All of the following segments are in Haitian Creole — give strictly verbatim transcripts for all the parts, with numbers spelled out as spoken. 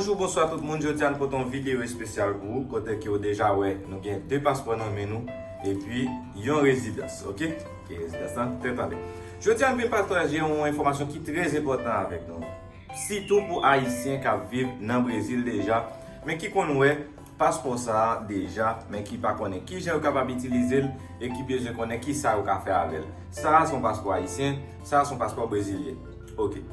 Bonjou, bonswa tout moun. Jodi a n pote yon videyo espesyal pou ou, kote ke w deja wè nou gen de paspò nan men nou, epi yon rezidans, oke? Ke rezidans lan trè tande. Jodi a n vin pataje yon enfòmasyon ki trè enpòtan avèk nou. Sitou pou Ayisyen k ap viv nan Brezil deja, men ki konn wè paspò sa a deja, men ki pa konnen kijan yo kapab itilize l e ki bezwen konnen kisa yo ka fè avè l. Sa a se yon paspò ayisyen, sa a se yon paspò brezilyen. Oke.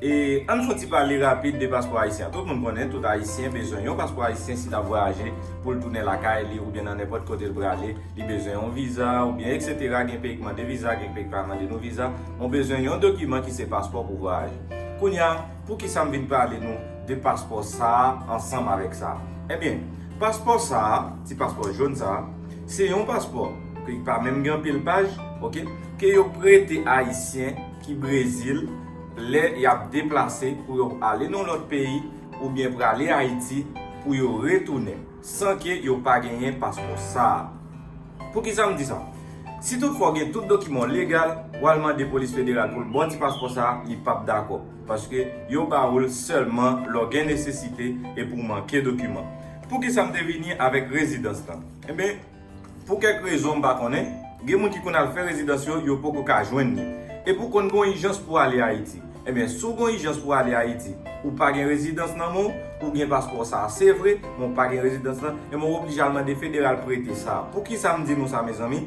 E ann fè yon ti pale rapid de paspò ayisyen. Tout moun konnen, tout Ayisyen bezwen yon paspò ayisyen si l ap vwayaje pou l tounen lakay li oubyen nan nenpòt kote l prale. Li bezwen yon viza oubyen etsetera. Gen peyi k mande viza, gen peyi k pa mande nou viza. Ou bezwen yon dokiman ki se paspò pou vwayaje. Kounye a, poukisa m vin pale nou de paspò sa a ansanm avèk sa a? Ebyen, paspò sa a, ti paspò jòn sa a, se yon paspò ki pa menm gen anpil paj, oke, ke yo prete Ayisyen ki Brezil lè y ap deplase pou yo ale nan lòt peyi oubyen prale Ayiti pou yo retounen san ke yo pa genyen paspò sa a. Poukisa m di sa? Si toutfwa w gen tout dokiman w legal, w al mande polis federal pou l ba w ti paspò sa a, li p ap dakò. Paske yo ba ou l sèlman lè w gen nesesite e pou w manke dokiman. Poukisa m te vini avèk rezidans lan? Ebyen, pou kèk rezon m pa konnen, gen moun ki konn al fè rezidans yo, yo poko ka jwenn li. Epi w konn gen yon ijans pou w ale Ayiti. Ebyen, si w gen yon ijans pou w ale Ayiti, ou pa gen rezidans nan men w, ou gen paspò sa a, se vre, men w pa gen rezidans lan, ebyen, w oblije al mande federal prete sa a. Poukisa m di nou sa, mezanmi?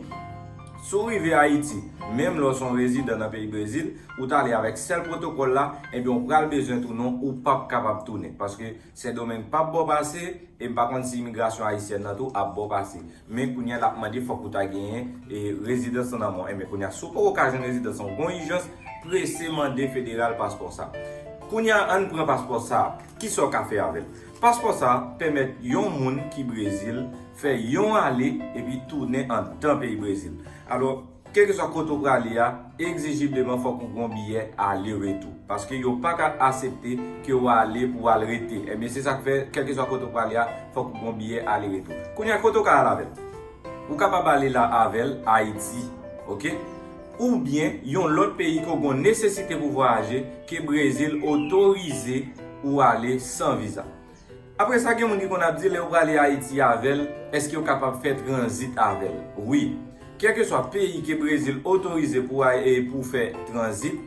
Si w rive Ayiti, menm lè w se yon rezidan nan peyi Brezil, ou t ale avèk sèl pwotokòl la, ebyen, ou pral bezwen tounen, ou p ap kapab tounen. Paske Sendomeng p ap ba w pase, e m pa konn si imigrasyon ayisyèn nan tou ap ba w pase. Men kounye a l ap mande fòk ou ta genyen, e, rezidans lan nan men w. Enben, kounye a, si w poko ka jwenn rezidans lan, ou gen yon ijans, prese mande federal paspò sa. Kounye a, ann pran paspò sa. Kisa w ka fè avè l? Paspò sa pèmèt yon moun ki Brezil fè yon ale epi tounen anndan peyi Brezil. Alò, kèlkeswa kote w prale a, egzijibleman fòk ou gen yon biyè ale retou. Paske yo pa ka aksepte ke w ale pou w al rete. Ebyen, se sa k fè, kèlkeswa kote w prale a, fòk ou gen yon biyè ale retou. Kounye a, kote w ka al avè l? Ou kapab ale la avè l Ayiti, oke? Oubyen yon lòt peyi ke w gen nesesite pou vwayaje, ke Brezil otorize ou ale san viza. Apre sa, gen moun ki konn ap di, lè w prale Ayiti avè l, èske w kapab fè tranzit avè l? Wi. Kèlkeswa peyi ke Brezil otorize pou a-, e, pou fè tranzit,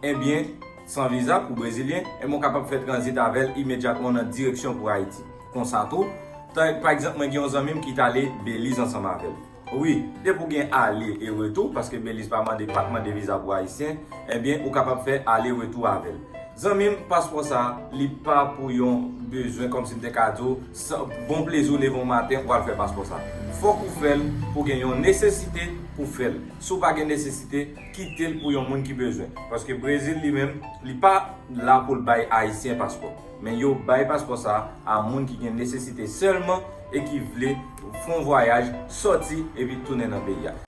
ebyen, san viza pou Brezilyen, ebyen, w kapab fè tranzit avè l imedyatman nan direksyon pou Ayiti. Konsa tou, ta-, pa egzanp, mwen gen yon zanmi m ki t ale Beliz ansanm avè l. Wi, depi w gen ale e retou, paske Beliz pa mande, pa t mande viza pou Ayisyen, ebyen, ou kapab fè ale retou avè l. Zanmi m, paspò sa, li pa pou yon bezwen, kòmsi m te ka di w, sa, bon plezi w leve yon maten, w al fè paspò sa. Fòk ou fè l pou gen yon nesesite pou fè l. Si w pa gen nesesite, kite l pou yon moun ki bezwen. Paske Brezil li menm, li pa la pou l bay Ayisyen paspò. Men yo bay paspò sa a moun ki gen nesesite sèlman e ki vle fè yon vwayaj, sòti epi tounen nan peyi a.